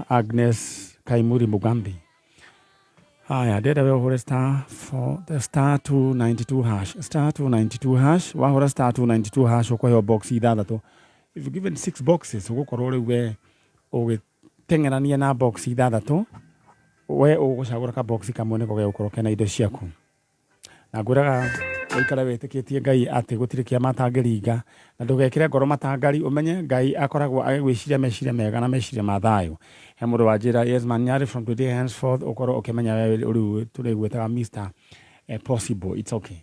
Agnes Kaimuri Mugambi. Haya, ndĩrenda we ũhũre star 4 star 292 hash, star 292 hash. Wahũra star 292 hash ũkũheo box ithathatũ. If you given six boxes, ũgũkorwo rĩu we ũgĩteng'erania na box ithathatũ. We ũgũcagũra ka box kamwe nĩko gegũkorwo kena indo ciaku. Na ngwĩraga ũikare wĩtĩkĩtie Ngai atĩ gũtirĩ kĩama atangĩringa, na ndũgekĩre ngoro matangari, ũmenye Ngai akoragwo agĩgwĩciria meciria mega na meciria ma thayũ. He mũndũ wanjĩra, yes man Nyarĩ, from today henceforth ũkorwo ũkĩmenya we rĩu tũrĩgwĩtaga Mr Possible, it's okay.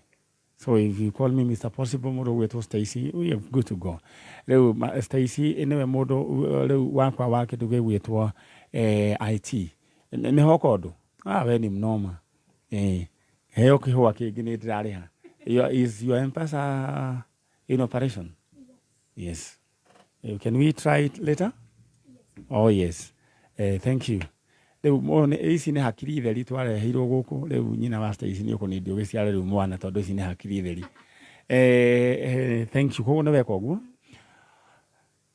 So if you call me Mr Possible, mũndũ ũgwĩtwo Stacy, we are good to go. Rĩu Stacy nĩwe mũndũ rĩu wakwa wa kĩndũ gĩgwĩtwo IT. Nĩ hoka ũndũ? Ah, we ni mnoma. Eh, heo kĩhũa kĩngĩ nĩ ndĩrarĩha. Is your M-Pesa in operation? Yes. Can we try it later? Oh yes. Thank you. Rĩu ici nĩ hakiri theri twareheirwo gũkũ. Rĩu nyina wa Stacy nĩ ũkũnindi ũgĩciare rĩu mwana tondũ ici nĩ hakiri theri. Thank you. Koguo nĩ weka ũguo.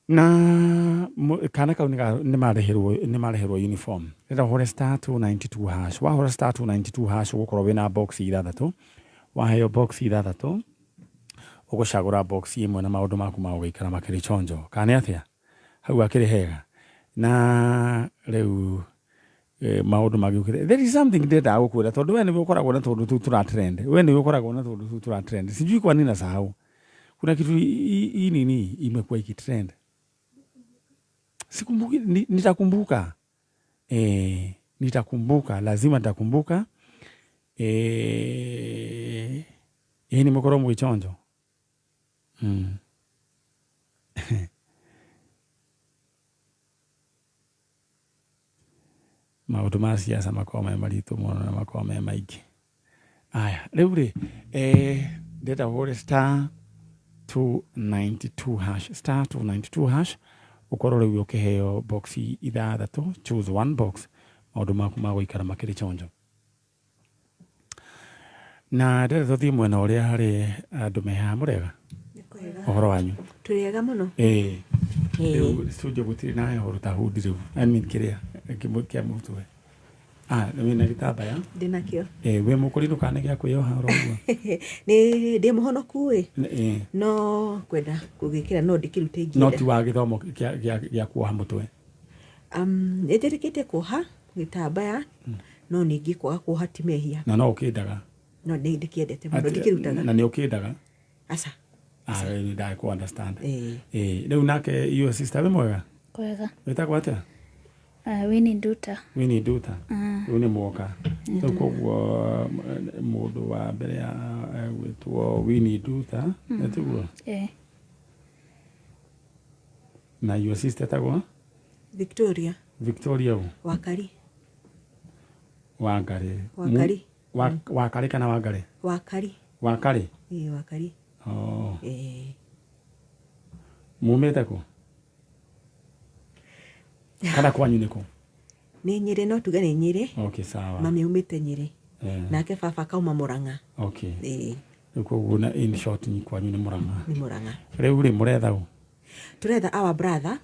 Na kana kau nĩ marĩhĩrwo uniform. Rĩrĩa ũhũre star 292 hash. Wahũra star 292 hash ũgũkorwo wĩna box ithathatũ. Waheo box ithathatũ, ũgũcagũra box ĩmwe na maũndũ maku ma gũgĩikara makĩrĩ chonjo. Kana nĩ atĩa? Hau hakĩrĩ hega. Na rĩu maũndũ mangĩ. There is something ndĩrendaga gũkwĩra tondũ we nĩwe ũkoragwo na tũndũ tũu tũra trend. We nĩwe ũkoragwo na tũndũ tũu tũra trend. Sijui kwa nini nasahau. Kuna kitu hii nini imekuwa ikitrend. Sikumbuki, nitakumbuka. Nitakumbuka, lazima nitakumbuka. Hii ni mukoro mwichonjo. Maũndũ ma siasa makoragwo me maritũ mũno na makoragwo me maingĩ. Aya, rĩu rĩ, ndĩrenda ũhũre star 292 hash, star 292 hash, ũkorwo rĩu ũkĩheo box ithathatũ, choose one box, maũndũ maku magũikara makĩrĩ chonjo. Na ndĩrenda tũthiĩ mwena ũrĩa harĩ andũ me haha. Mũrega? Ũhoro wanyu? Tũrĩ ega mũno. Ĩĩ. Rĩu studio gũtirĩ na heho ruta hood rĩu. I mean kĩrĩa kĩa mũtwe. Ah, wĩna gĩtambaya? Ndĩnakĩo. Ĩĩ, wĩ mũkũrinũ kana nĩ gĩa kwĩyoha oro ũguo? Nĩ ndĩ mũhonoku ĩ. No kwenda gũgĩkĩra no ndĩkĩrute ingĩenda. No ti wa gĩthomo gĩa kuoha mũtwe? Nĩ njĩtĩkĩtie kuoha gĩtambaya no ningĩ kwaga kuoha ti mehia. Na no ũkĩendaga? No nĩ ndĩkĩendete mũno, ndikĩrutaga. Na nĩ ũkĩendaga? Aca. Ah, nĩ ndakũ understand. Ĩĩ. Rĩu nake your sister wĩ mwega? Kwega. Wĩtagwo atĩa? Winnie Nduta. Winnie Nduta. Rĩu nĩ mwoka. Rĩu koguo mũndũ wa mbere ya gwĩtwo Winnie Nduta, nĩ tiguo? Ĩĩ. Na your sister etagwo? Victoria. Victoria ũ? Wakari. Wangarĩ. Wakari. Wakarĩ kana Wangarĩ? Wakari. Wakarĩ? Ĩĩ, Wakari. Oh. Ĩĩ. Mumĩte kũ? Kana kwanyu nĩ kũ? Nĩ Nyĩrĩ, no tuge nĩ Nyĩrĩ. Okay, sawa. Mami aumĩte Nyĩrĩ. Nake baba akauma Mũrang'a. Okay. Ĩĩ. Rĩu koguo na in short kwanyu nĩ Mũrang'a. Nĩ Mũrang'a. Rĩu rĩ mũretha ũ? Tũretha our brother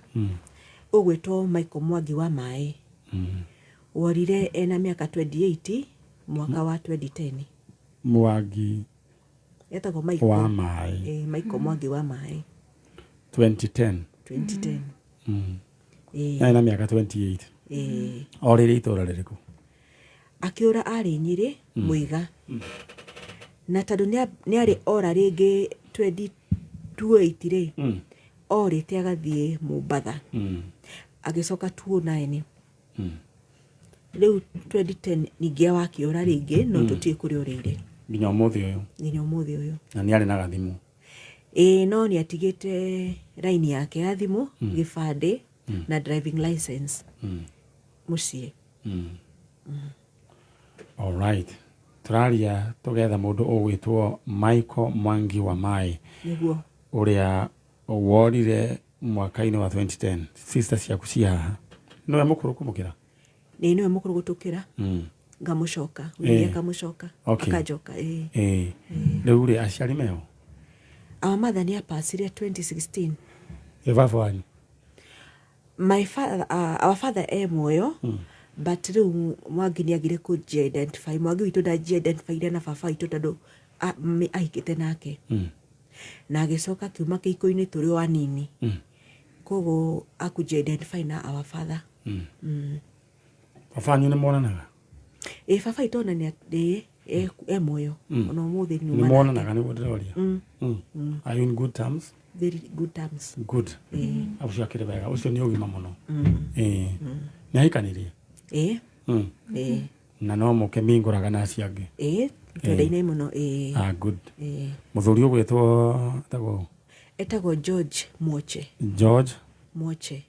ũgwĩtwo Michael Mwangi wa Maĩ. Worire ena mĩaka 28 mwaka wa 2010. Mwangi Etagwo Michael. wa Maĩ. Ĩĩ, Michael Mwangi wa Maĩ. 2010. 2010. Ĩĩ. Ena mĩaka 28. Ĩĩ. Orĩire itũra rĩrĩkũ? Akĩũra arĩ Nyĩrĩ, Mũiga. Na tondũ nĩ arĩ ora rĩngĩ 2028 rĩ, orĩte agathiĩ Mombatha. Agĩcoka 2009. Rĩu 2010 ningĩ wakĩũra rĩngĩ no tũtiũĩ kũrĩa orĩire. Nginya ũmũthĩ ũyũ? Nginya ũmũthĩ ũyũ. Na nĩ arĩ na gathimũ? Ĩĩ, no nĩ atigĩte raini yake ya thimũ, gĩbandĩ na driving license mũciĩ. All right. Tũraria tũgetha mũndũ ũgwĩtwo Michael Mwangi wa Maĩ. Nĩguo. Ũrĩa worire mwaka-inĩ wa 2010. Sister ciaku ci haha. Nĩwe mũkũrũ kũmũkĩra? Nĩ nĩwe mũkũrũ gũtũkĩra. Ngamũcoka. Winnie akamũcoka. Akanjoka. Ĩĩ. Ĩĩ. Rĩu rĩ aciari meho? Our mother nĩ apacire 2016. Ĩ baba wanyu? My father, our father e muoyo, but rĩu Mwangi nĩ agire kũnji identify. Mwangi witũ ndanji identifyire na baba witũ tondũ ahikĩte nake na agĩcoka akiuma kĩhiko-inĩ tũrĩ o anini, koguo akũnji identify na our father. Baba wanyu nĩ monanaga? Ĩ, baba witũ ona nĩ ĩ e muoyo ona ũmũthĩ. Nĩ nĩuma nake. Monanaga nĩguo ndĩroria. Are you in good terms? Very good terms. Good. Ũcio akĩrĩ wega, ũcio nĩ ũgima mũno. Ĩĩ, nĩ ahikanirie? Ĩ. Ĩ. Na no mũke mingũraga na acio angĩ? Ĩ, twendaine mũno, ĩ. Ah, good. Ĩ. Mũthuri ũgwĩtwo etagwo? Etagwo George Mwoche. George Mwoche.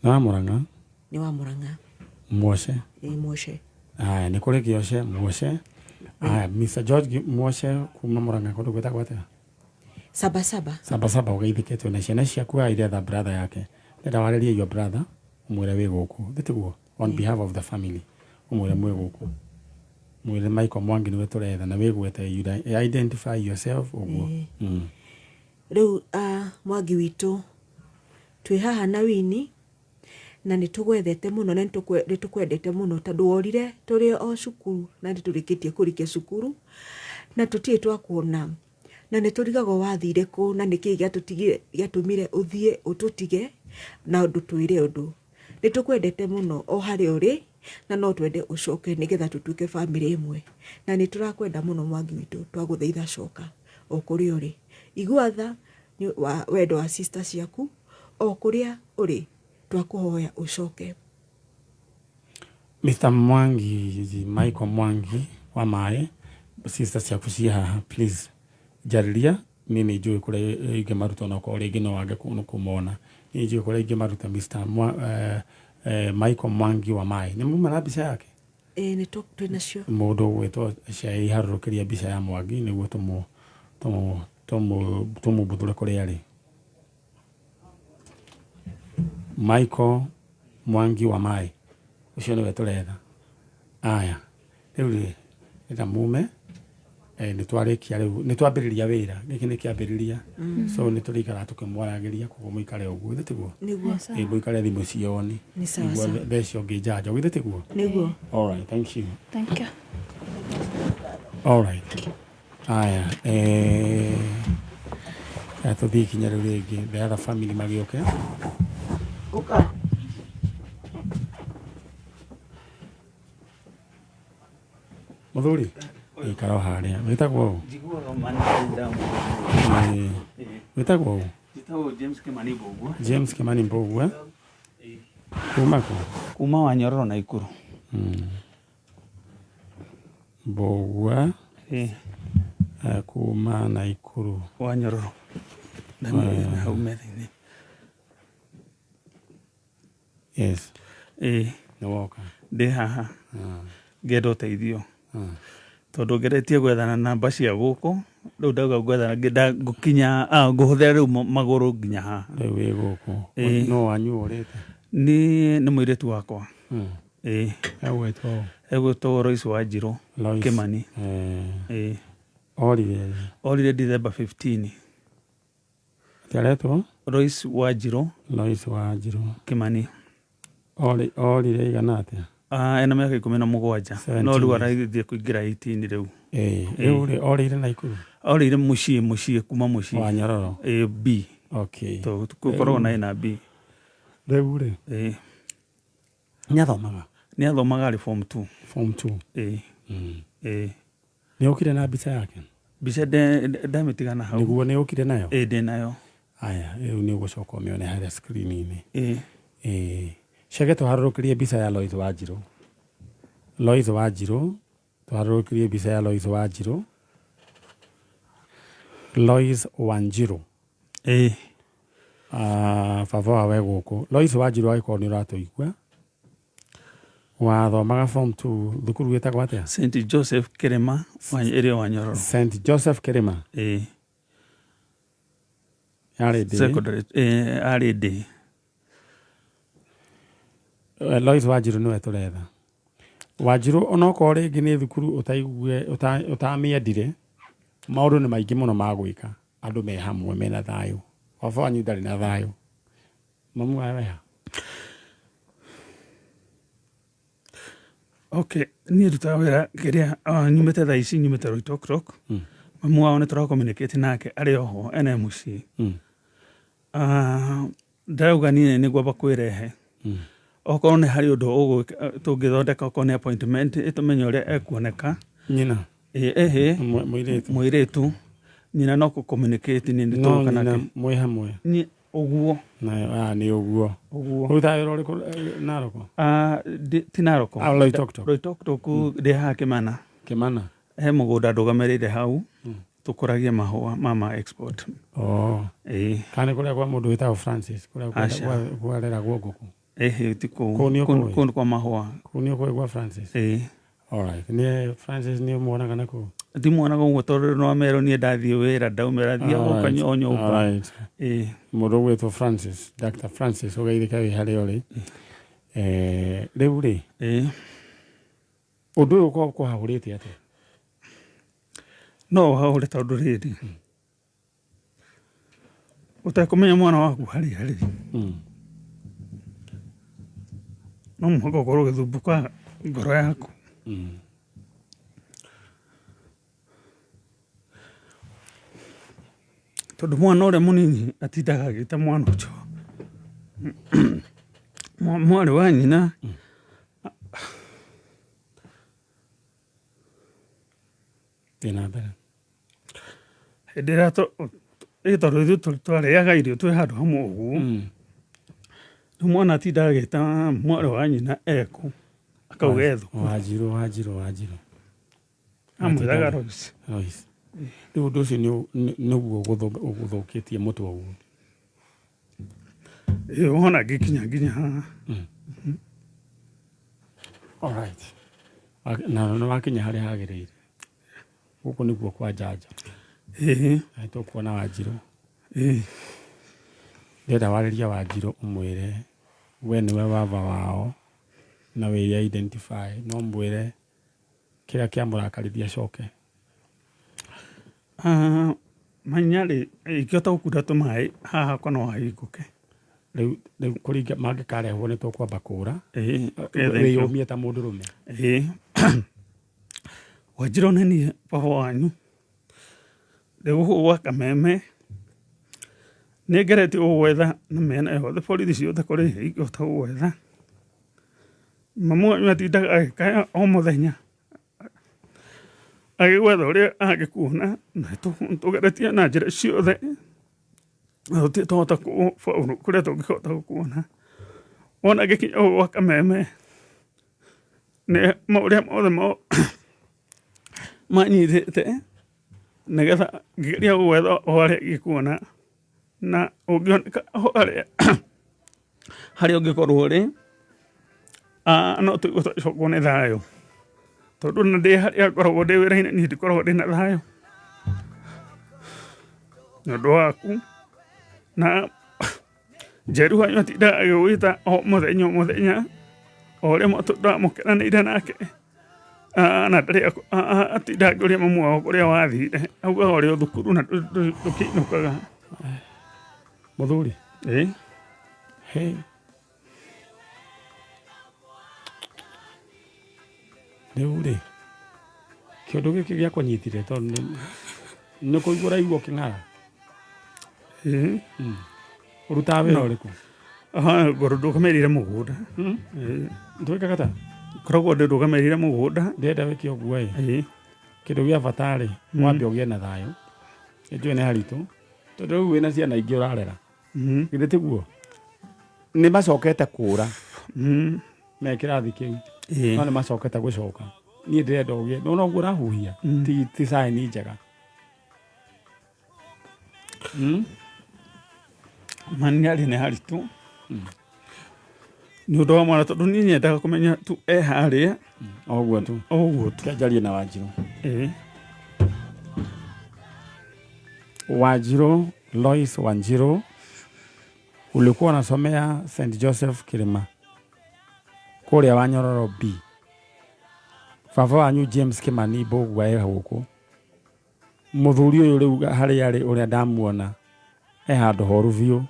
Nĩ wa Mũrang'a? Nĩ wa Mũrang'a. Mwoce. Ĩ, Mwoce. Aya, nĩ kũrĩ kĩoce Mwoce. Aya, Mr George Mwoce kuma Mũrang'a, kũndũ gwĩtagwo atĩa? Sabasaba. Sabasaba. Ũgeithĩkĩtio na ciana ciaku iretha brother yake. Ndenda warĩrie your brother, ũmwĩre wĩ gũkũ thĩ, tiguo? On behalf of the family, ũmwĩre mwĩ gũkũ, mwĩre Michael Mwangi nĩwe tũretha na wĩgwete, you identify yourself ũguo. Rĩu Mwangi witũ, twĩ haha na Wini na nĩ tũgwethete mũno na nĩ tũkwendete mũno tondũ worire tũrĩ o cukuru na nĩ tũrĩkĩtie kũrĩkia cukuru na tũtirĩ twakuona na nĩ tũrigagwo wathire kũ na nĩkĩĩ gĩatũtigire, gĩatũmire ũthiĩ ũtũtige na ũndũ twĩre ũndũ. Nĩ tũkwendete mũno o harĩa ũrĩ na no twende ũcoke nĩgetha tũtuĩke bamĩrĩ ĩmwe, na nĩ tũrakwenda mũno, Mwangi witũ. Twagũthaitha coka o kũrĩa ũrĩ. Igua tha nĩ wa wendo wa sister ciaku o kũrĩa ũrĩ. Twakũhoya ũcoke. Mr Mwangi, Michael Mwangi wa maĩ, sister ciaku ciĩ haha. Please njarĩria niĩ, nĩ njũĩ kũrĩa ingĩmaruta, onakorwo rĩngĩ no wage kũmona. Niĩ njũĩ kũrĩa ingĩmaruta. Mr Michael Mwangi wa maĩ, nĩ muma na mbica yake? Ĩ, nĩ twĩ nacio. Mũndũ ũgwĩtwo Cai harũrũkĩria mbica ya Mwangi nĩguo tũmũmbuthũre kũrĩa arĩ. Michael Mwangi wa maĩ, ũcio nĩwe tũretha. Aya, rĩu rĩ ĩta mume nĩ twarĩkia, rĩu nĩ twambĩrĩria wĩra. Gĩkĩ nĩ kĩambĩrĩria, so nĩ tũrĩikaraga tũkĩmwaragĩria, koguo mũikare ũguo, githĩ tiguo? Nĩguo. Ĩ, mũikare thimũ cioni. Nĩ sawa. Nĩguo Sawa. Theci ũngĩ njanjo, githĩ tiguo? Nĩguo. All right, thank you. Thank you. All right. Aya, tũthiĩ ikinya rĩu rĩngĩ, the other family magĩũke. Uka. Mũthuri, ikara o harĩa. Wĩtagwo ũ? Njiguaga mani ndamu. Wĩtagwo ũ? Njĩtagwo James Kimani Mbũgua. James Kimani Mbũgua. Kuma kũ? Kuma Wanyororo na Ikuru. Mbũgua. Ĩĩ. Kuma Naikuru. Wanyororo. Ndamĩrĩire hau metha-inĩ. Yes. Ĩĩ. Nĩ woka. Ndĩ haha. Ngenda ũteithio. Tondũ ngeretie gwethana namba cia gũkũ, rĩu ndauga ngwethana ngũkinya ngũhũthĩra rĩu magũrũ nginya haha. Rĩu wĩ gũkũ. Ĩĩ. No wanyu ũrĩte? Nĩ mũirĩtu wakwa. Ĩĩ. Egwĩtwo ũ? Egwĩtwo Lois Wanjirũ. Lois. Kimani. Ĩĩ. Orire? Orire December 15. Atĩ aretwo? Lois Wanjirũ. Lois Wanjirũ. Kimani. Orire igana atĩa? Ah, ena mĩaka 17. 17 No rĩu years. arathiĩ kũingĩra 18 rĩu. Ĩĩ. Rĩu rĩ orĩire Naikuru? Orĩire mũciĩ kuma mũciĩ. Wanyororo. Ĩĩ, B. Okay. To gũkoragwo na A na B. Rĩu rĩ Ĩĩ. nĩ athomaga? Nĩ athomaga, arĩ form 2. Form 2. Ĩĩ. Ĩĩ. Nĩ ũkire na mbica yake? Mbica ndamĩtiga na hau. Nĩguo, nĩ ũkire nayo? Ĩĩ, ndĩ nayo. Aya, rĩu nĩ ũgũcoka ũmĩone harĩa screen-inĩ. Ĩĩ. Ĩĩ, ceke tũharũrũkĩrie mbica ya Lois Wanjirũ. Lois Wanjirũ, tũharũrũkĩrie mbica ya Lois Wanjirũ. Lois Wanjirũ. Ĩĩ. Ah, baba wawe gũkũ. Lois Wanjirũ, angĩkorwo nĩ ũratũigua, wathomaga form 2 thukuru wĩtagwo atĩa? St Joseph Kĩrĩma ĩrĩ o Wanyororo. St Joseph Kĩrĩma. Ĩĩ. Yarĩ ndĩ? Secondary, ĩĩ, arĩ ndĩ. Lois Wanjirũ nĩwe tũretha. Wanjirũ, onokorwo rĩngĩ nĩ thukuru ũtaigue ũtamĩendire, maũndũ nĩ maingĩ mũno ma gwĩka andũ me hamwe mena thayũ. Baba wanyu ndarĩ na thayũ. Mamu wawe ha? Okay, niĩ ndutaga wĩra kĩrĩa nyumĩte thaa ici, nyumĩte Loitoktok. Mamu wao nĩ tũracommunicate nake arĩ oho ene mũciĩ. Ndĩrauga niĩ nĩ ngwamba kwĩrehe. Okorwo nĩ harĩ ũndũ tũngĩthondeka, okorwo nĩ appointment ĩtũmenye ũrĩa ekuoneka. Nyina? Ĩĩ, ĩhĩ. Mũirĩtu? Mũirĩtu. Nyina no kũ-communicate niĩ nĩ No tũgũka nyina nake. Mwĩ hamwe? Niĩ ũguo. Nayo nĩ ũguo. Ũguo. Ũrutaga wĩra ũrĩkũ Naroko? Ti Naroko. Loitoktok. Loitoktok, ndĩ haha Kĩmana. Kĩmana? He mũgũnda ndũgamĩrĩire hau, tũkũragia mahũa ma export. Oh. Ĩĩ. Kana nĩ kũrĩa kwa mũndũ wĩtagwo Francis, kũrĩa Aca. kwareragwo ngũkũ? Ĩhĩ, ti kũu. Kũu nĩ ũkũĩ? Kũu nĩ kwa mahũa. Kũu nĩ ũkũĩ gwa Francis? Ĩĩ. Alright. Nĩ Francis nĩ ũmuonaga na kũu? Ndimuonaga ũguo tondũ no amerwo niĩ ndathiĩ wĩra ndaumĩra thiaga gũka o nyũmba. Alright. Ĩĩ. Mũndũ ũgwĩtwo Francis, Dr. Francis, ũgeithĩke wĩ harĩa ũrĩ. Rĩu rĩ, Ĩĩ. ũndũ ũyũ ũkoragwo ũkũhahũrĩte atĩa? No ũhahũre tondũ rĩrĩ, ũtekũmenya mwana waku harĩa arĩ, no mũhaka ũkorwo ũgĩthumbũka ngoro yaku. Tondũ mwana ũrĩa mũnini atindaga agĩta mwana ũcio mwarĩ wa nyina. Thiĩ na mbere. Hĩndĩ ĩrĩa tondũ ithuĩ twarĩaga irio twĩ handũ hamwe ũguo, rĩu mwana atindaga agĩta mwarĩ wa nyina ekũ, akauga e thukuru. Wanjirũ, Wanjirũ, Wanjirũ. Amwĩraga Lois. Lois. Rĩu ũndũ ũcio nĩguo ũgũthũkĩtie mũtwe ũguo? Ĩĩ, wona ngĩkinya nginya haha. Alright. Na nĩ wakinya harĩa hagĩrĩire. Gũkũ nĩkuo kwa njanja. Ĩĩ. Na nĩtũkuona Wanjirũ. Ĩĩ. Ndĩrenda warĩrie Wanjirũ ũmwĩre we nĩwe baba wao na wĩre identify, no mwĩre kĩrĩa kĩamũrakarithia acoke. Manya rĩ, ingĩhota gũkunda tũmaĩ haha hakwa no hahingũke. Rĩu kũringa mangĩkarehwo nĩ tũkwamba kũra. Ĩĩ, okay, thank you. Wĩyũmie ta mũndũrũme. Ĩĩ. Wanjirũ nĩ niĩ baba wanyu. Ndĩ gũkũ gwa Kameme. Nĩ ngeretie gũgwetha na mĩena yothe, borithi ciothe kũrĩa ingĩhota gũgwetha. Mamu wanyu atindaga agĩkaya o mũthenya agĩgwetha ũrĩa angĩkuona, na tũgeretie na njĩra ciothe na tũtirĩ twahota kũbaũrũ kũrĩa tũngĩhota gũkuona. Wona ngĩkinya gũkũ gwa Kameme nĩ maũrĩa mothe manyitĩte nĩgetha ngĩgeria gũgwetha o harĩa ingĩkuona, na ũngĩoneka o harĩa harĩa ũngĩkorwo ũrĩ, no tũigue twacokwo nĩ thayũ, tondũ na ndĩ harĩa ngoragwo ndĩ wĩra-inĩ niĩ ndikoragwo ndĩna thayũ nĩ ũndũ waku. Na Njeru wanyu atindaga agĩgwĩta o mũthenya o mũthenya o ũrĩa ndamũkeranĩire nake, na ndarĩ atindaga akĩũria mamu wao kũrĩa wathire, augaga ũrĩ o thukuru na ndũkĩinũkaga. Mũthuri? Ĩĩ. Hey. Rĩu rĩ, kĩũndũ gĩkĩ gĩakũnyitire tondũ nĩ kũigua ũraigua ũkĩng'ara? Ĩĩ. Ũrutaga wĩra ũrĩkũ? Ngorwo ndũgamĩrĩire mũgũnda. Ĩĩ. Ndwĩkaga ta? Ngoragwo ndũgamĩrĩire mũgũnda. Ndĩrenda wĩke ũguo ĩ. Ĩĩ. Kĩndũ gĩa bata rĩ, wambe ũgĩe na thayũ. Nĩnjũĩ nĩ haritũ, tondũ rĩu wĩna ciana ingĩ ũrarera. Githĩ tiguo? Nĩ macokete kũra. Me kĩrathi kĩu. No nĩ macokete gũcoka. Niĩ ndĩrenda ũgĩe, nĩwona ũguo ũrahuhia? Ti sign njega. Ma nĩ arĩ nĩ haritũ. Nĩ ũndũ wa mwana, tondũ niĩ nyendaga kũmenya tu e harĩa. O ũguo tu. O ũguo tu. Reke njarie na Wanjirũ. Ĩĩ. Wanjirũ, Lois Wanjirũ, ulikuwa unasomea St Joseph Kirima kũrĩa Wanyororo B. Baba wanyu James Kimani Mbũgua e gũkũ. Mũthuri ũyũ rĩu harĩa arĩ ũrĩa ndamuona e handũ horu biũ.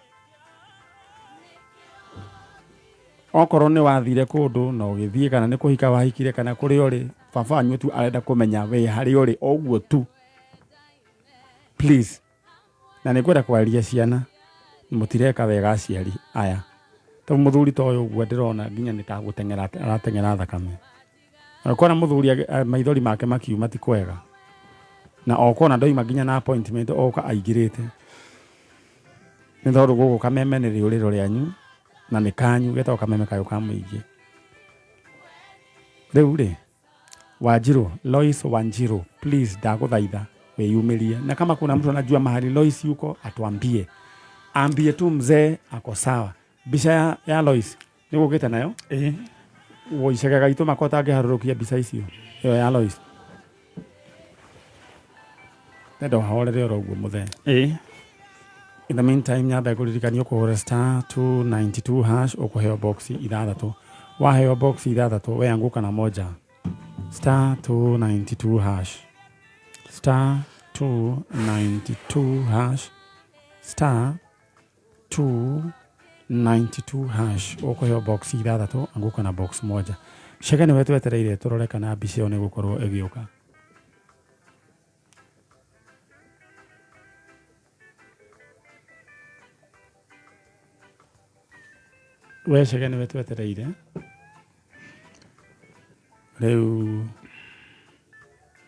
Okorwo nĩ wathire kũndũ na ũgĩthiĩ kana nĩ kũhika wahikire kana kũrĩa ũrĩ, baba wanyu tu arenda kũmenya wĩ harĩa ũrĩ o ũguo tu. Please. Na nĩ ngwenda kwarĩria ciana, mũtireka wega aciari aya. Tondũ mũthuri ta ũyũ ũguo ndĩrona nginya nĩ ta gũteng'era arateng'era thakame. Na ũkona mũthuri maithori make makiuma ti kwega. Na okona ndoima nginya na appointment oka aingĩrĩte. Nĩ tondũ gũkũ Kameme nĩ rĩũrĩro rĩanyu na nĩ kanyu getagwo Kameme kayũ ka mũingĩ. Rĩu rĩ, Wanjiru, Lois Wanjiru, please ndagũthaitha wĩyumĩrie. Na kama kuna mtu anajua mahali Lois yuko atuambie. Ambie tu mzee ako sawa. Mbica ya Lois nĩ gũkĩte nayo? Ĩĩ. Woi, Chege gaitũ makwa ũtangĩharũrũkia mbica icio ĩyo ya Lois. Nenda ũhorere oro ũguo mũthee. Ĩĩ. In the meantime nyambe ngũririkanie ũkũhũra star 292 hash ũkũheo box ithathatũ. Waheo box ithathatũ we anguka na moja. Star 292 hash. Star 292 hash. Star 292 hash ũkũheo box ithathatũ anguka na box moja. Chege nĩwe twetereire tũrore kana mbica ĩyo nĩ ĩgũkorwo ĩgĩũka. We Chege nĩwe twetereire rĩu.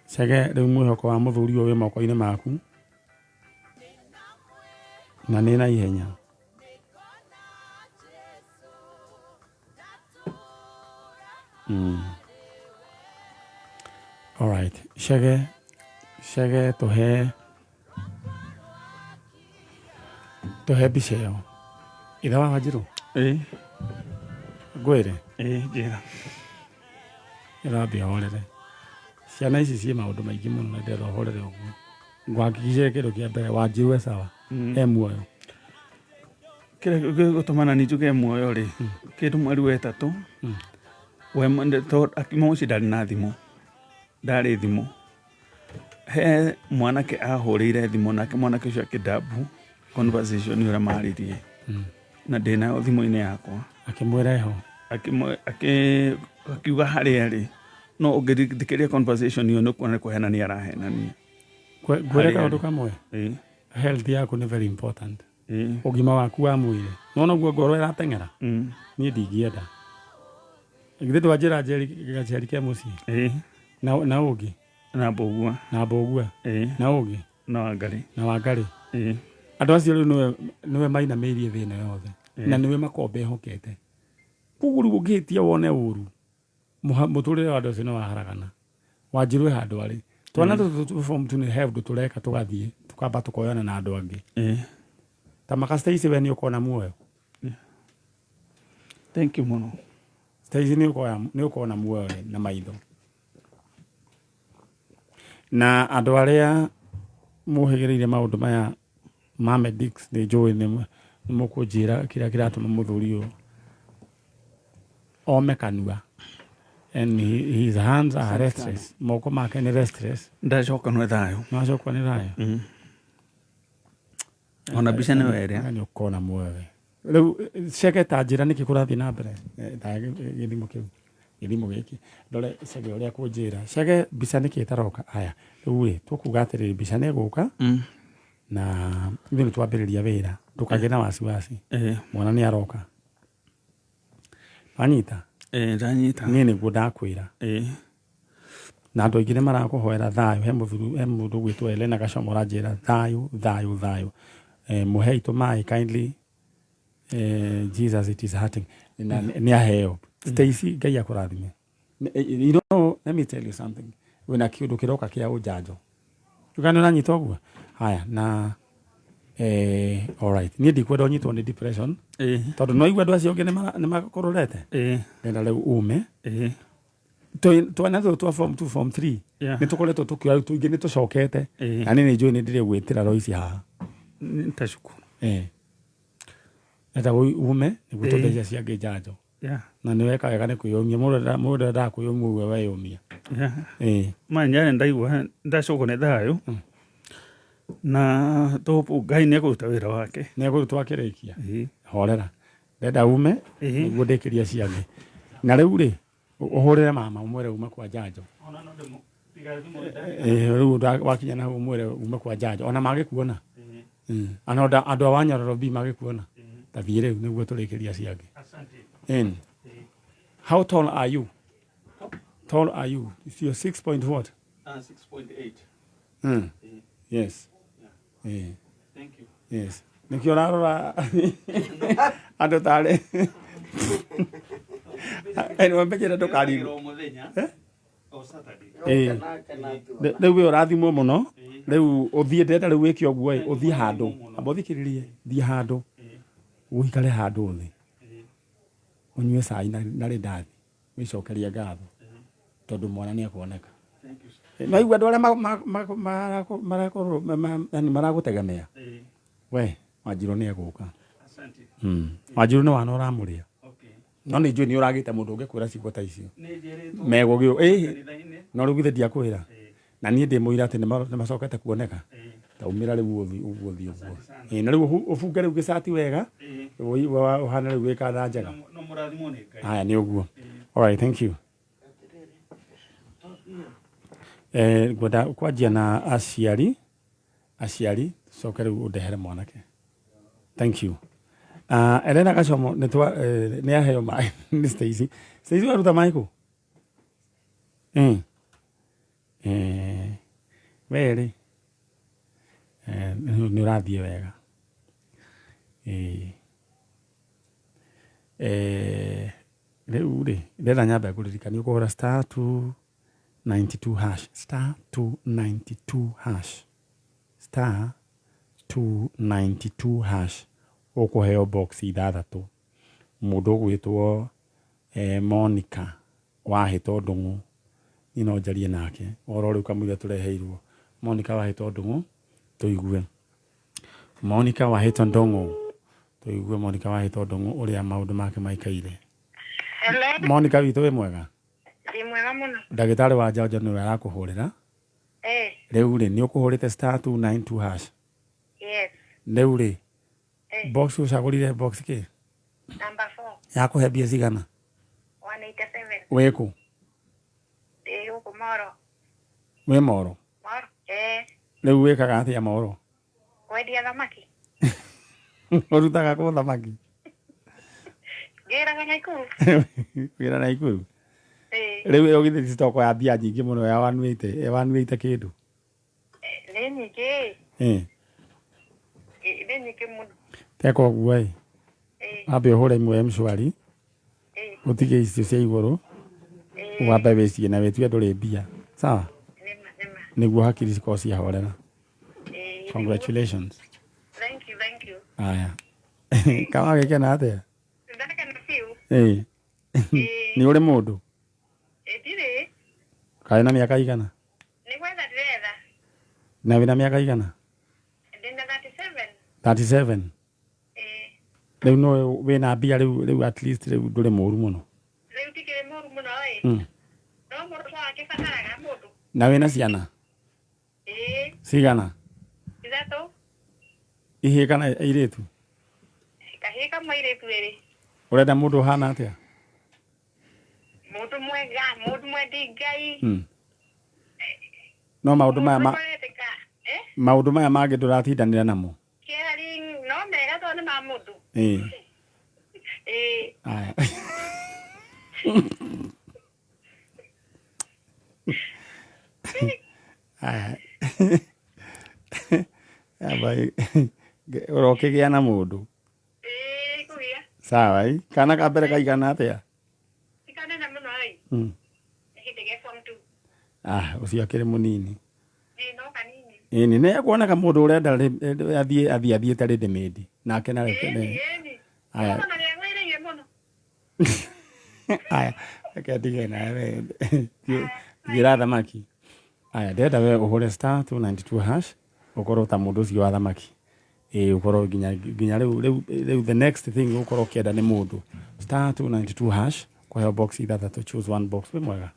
Chege, rĩu mwĩhoko wa mũthuri ũyũ wĩ moko-inĩ maku na nĩ na ihenya. Alright, Chege, Chege, tũhe mbica ĩyo. Ithe wa Wanjirũ. Ĩĩ. Ngwĩre. Ĩĩ, njĩra. Ĩrambia horere. Ciana ici ciĩ maũndũ maingĩ mũno na ndĩrenda ũhorere ũguo. Ngwahakikishie kĩndũ kĩa mbere, Wanjirũ e sawa, e muoyo. Kĩrĩa gĩgũtũma na njuge muoyo rĩ, kĩndũ mweri wa ĩtatũ we akiuma mũciĩ ndarĩ na thimũ, ndarĩ thimũ. He mwanake ahũrĩire thimũ, nake mwanake ũcio akĩdump conversation ũrĩa maririe, na ndĩnayo thimũ-inĩ yakwa. Akĩmwĩra eho. Akiuga harĩa rĩ, no ũngĩthikĩrĩria conversation ĩyo nĩ ũkuona nĩ kũhenania arahenania. Ngwĩre Harĩa kaũndũ arĩ. kamwe. Ĩĩ. Health yaku nĩ very important. Ĩĩ. Ũgima waku wa mwĩrĩ. Nona ũguo ngoro ĩrateng'era? Mm. Niĩ ndingĩenda. Githĩ ndwanjĩra Njeri gaceri ke mũciĩ? Ĩĩ. Na ũngĩ? Na Mbũgua. Na Mbũgua. Ĩĩ. Na ũngĩ? Na Wangarĩ. Na Wangarĩ. Ĩĩ. Andũ acio rĩu nĩwe mainamĩirie thĩ ĩno yothe. Ĩĩ. Na nĩwe makoragwo mehokete. Koguo rĩu ũngĩhĩtia wone ũru, mũtũrĩre wa andũ acio nĩ waharagana. Wanjirũ e handũ arĩ. Twana tũtũ tũ form two nĩ he ũndũ tũreka tũgathiĩ, tũkamba tũkoyana na andũ angĩ. Ĩĩ. Ta maka Stacy we nĩ ũkona muoyo. Thank you mũno. Stacy nĩ ũkona muoyo na maitho. Na andũ arĩa mũhĩgĩrĩire maũndũ maya ma medics nĩ njũĩ nĩ mũkũnjĩra kĩrĩa kĩratũma mũthuri ũyũ ome kanua and his hands are restless. Moko make nĩ restless. Ndacoka nĩ thayũ. Nĩwacokwo nĩ thayũ. Ona mbica nĩyo ĩrĩa. Nĩ ũkona muoyo we. Rĩu Chege ta njĩra nĩkĩ kũrathiĩ na mbere. Ta gĩthimo kĩu, gĩthimo gĩkĩ ndore Chege ũrĩa kũnjĩra. Chege, mbica nĩkĩ ĩtaroka? Aya, rĩu rĩ, tũkuga atĩrĩrĩ, mbica nĩ ĩgũka na ithuĩ nĩ twambĩrĩria wĩra, ndũkagĩe na wasiwasi. Ĩĩ. Mwana nĩ aroka, wanyita? Ĩĩ, ndanyita. Niĩ nĩguo ndakwĩra. Ĩĩ. Na andũ aingĩ nĩ marakũhoera thayũ. He mũthuri, he mũndũ ũgwĩtwo Elena Gacomo ũranjĩra thayũ, thayũ, thayũ. Mũhe itũ maĩ kindly. Jesus, it is hurting. Na nĩ aheo Stacy, Ngai akũrathime. You know, let me tell you something, wĩna kĩũndũ kĩroka kĩa ũnjanjo kana ũranyita ũguo. Haya, na alright, niĩ ndikwenda ũnyitwo nĩ depression Ĩĩ. tondũ no igua andũ acio angĩ nĩ makũrorete. Ĩĩ. Ndenda rĩu ume. Ĩĩ. Twana tũtũ twa form 2, form 3 nĩ tũkoretwo tũkĩoya rĩu tũingĩ nĩ tũcokete. Ĩĩ. Na niĩ nĩ njũĩ nĩ ndĩrĩ gwĩtĩra Lois haha. Nĩ tacukuru. Enda ume nĩguo Ĩĩ. tũthece ciangĩ njanjo. Na nĩ weka wega nĩ kwĩyũmia. Mũndũ ndendaga kwĩyũmia ũguo weyũmia. Manya ndaigua ndacokwo nĩ thayũ na tũhope Ngai nĩ ekũruta wĩra wake. Nĩ egũrutwo akĩrĩkia. Ĩĩ. Horera. Ndenda ume Ĩĩ. nĩguo ndĩkĩrie ciangĩ. Na rĩu rĩ, ũhũrĩre mama ũmwĩre ume kwa njanjo. Ona no ndĩmũ tiga thimũ nda. Ĩĩ, rĩu wakinya na hau ũmwĩre ume kwa njanjo ona magĩkuona. Ĩĩ. Ana andũ a Wanyororo B magĩkuona. Ĩĩ. Ta thiĩ rĩu nĩguo tũrĩkĩrie ciangĩ. Asante. In. Ĩĩ. How tall are you? Tall are you? You're 6 point what? 6.8. Ĩĩ. Yes. Yeah. Eh. Thank you. Yes. Nĩkĩo ũrarora andũ tarĩ anyway mbenyere ndũkarigwo. O mũthenya. O Saturday. Ĩĩ. Rĩu we ũrathimwo mũno. Ĩĩ. Rĩu ũthiĩ ndĩrenda rĩu wĩke ũguo ĩ, ũthiĩ handũ. Amba ũthikĩrĩrie, thiĩ handũ. Ĩĩ. Ũikare handũ thĩ. Ĩĩ. Ũnyue cai na rĩndathi. Wĩcokerie ngatho. Tondũ mwana nĩ ekuoneka. Thank you. sir. No igua andũ arĩa marakorwo yani maragũtegemea. Ĩĩ. We Wanjirũ nĩ egũka. Asante. Wanjirũ nĩ wana ũramũrĩa. Okay. No nĩ njũĩ nĩ ũragĩte mũndũ ũngĩkwĩra ciugo ta icio. Nĩ njĩrĩtwo Megũgĩ ĩĩ kanitha-inĩ. no rĩu githĩ ndiakwĩra. Ĩĩ. Na niĩ ndĩ mũira atĩ nĩ macokete kuoneka. Ĩĩ. Ta umĩra rĩu ũthiĩ ũguo ũthiĩ ũguo. Asante sana. Ĩĩ na rĩu ũbunge rĩu gĩcati wega. Ĩĩ. Ũhane rĩu wĩ kanda njega. No mũrathimwo nĩ Ngai. Haya nĩ ũguo. Ĩĩ. All right, thank you. Ngwenda kwanjia na aciari aciari coke rĩu ũndehere mwanake. Thank you. Elena Gacomo nĩ twa nĩ aheo maĩ nĩ Stacy. Stacy waruta maĩ kũ? We rĩ nĩ ũrathiĩ wega. Rĩu rĩ ndĩrenda nyambe ngũririkanie ũkũhũra star 292 hash star 292 hash star 292 hash ũkũheo box ithathatũ. Mũndũ ũgwĩtwo Monica wahĩtwo Ndung'u, niĩ no njarie nake ũhoro rĩu kamũira tũreheirwo. Monica wahĩtwo Ndung'u tũigue. Monica wahĩtwo Ndung'u tũigue Monica wahĩtwo Ndung'u ũrĩa maũndũ make maikaire. Hello. Monica witũ wĩ mwega? Ndĩ mwega mũno. Ndagĩtarĩ wa njanjo nĩwe arakũhũrĩra. Eh, Rĩu rĩ nĩ ũkũhũrĩte star 292 hash. yes. Rĩu rĩ Eh, box ũcagũrire box kĩ? number 4, Yakũhe mbia cigana? 187. Wĩkũ? Ndĩ gũkũ Moro. Wĩ Moro? Moro. Eh, Rĩu wĩkaga atĩa Moro? kwendia thamaki. Ũrutaga kũ thamaki? Ngĩraga Naikuru. Wĩra Naikuru? Eh, Rĩu ĩyo githĩ ti stoko ya mbia nyingĩ mũno ya 180, ya 180 kĩndũ. nĩ nyingĩ. Eh, Nĩ nyingĩ mũno. teka ũguo ĩ. Eh, Wambe ũhũre imwe M-Shwari, eh, ũtige icio cia igũrũ, eh, wambe wĩcirie na wĩtue ndũrĩ mbia. Sawa? nĩma, nĩma. Nĩguo hakiri cikorwo ciahorera. Eh, Congratulations. Thank you, thank you. Aya. Kama gĩkena atĩa? Ndakena biũ. Ĩĩ. Eh, Nĩ ũrĩ mũndũ? eh, ndirĩ. Karĩ na mĩaka igana? Nĩ gwetha ndĩretha. Na wĩna mĩaka igana? Ndĩna 37. 37. Eh, Rĩu no wĩna mbia rĩu rĩu at least rĩu ndũrĩ mũru mũno. rĩu ndikĩrĩ mũru mũno ĩ. No mũndũ no akĩbataraga mũndũ. Na wĩna ciana? Ĩĩ, Cigana? ithatũ. Ihĩĩ kana airĩtu? Kahĩĩ kamwe airĩtu erĩ. Ũrenda mũndũ ũhana atĩa? Mũndũ mwega, mũndũ mwendi Ngai. No maũndũ maya Mũndũ ũretĩka. Eh? maũndũ maya mangĩ ndũratindanĩra namo. Caring, no mega tondũ nĩ ma mũndũ. Ĩĩ. Ĩĩ. Aya. Aya. Amba ũrokĩgĩa na mũndũ. Ĩĩ, kũgĩa. Sawa ĩ. Kana ka mbere kaigana atĩa? Ti kanene mũno ĩ. Hĩndĩ ge form 2. Ah, ũcio akĩrĩ mũnini. Ĩĩ, no kanini. Ĩni nĩ ekuoneka mũndũ ũrenda athiĩ athiĩ athiĩte ready made. Nake na Ĩni, ĩni. Aya. Mũno nĩ agwĩrĩire mũno. Aya, reke ndige nawe. Tigĩra thamaki. Aya, ndĩrenda we ũhũre star 292 hash ũkorwo ta mũndũ ũcio wa thamaki. Ĩĩ ũkorwo nginya nginya rĩu rĩu rĩu the next thing ũkorwo ũkĩenda nĩ mũndũ. Star 292 hash kũheo box ithathatũ choose one box. Wĩ mwega?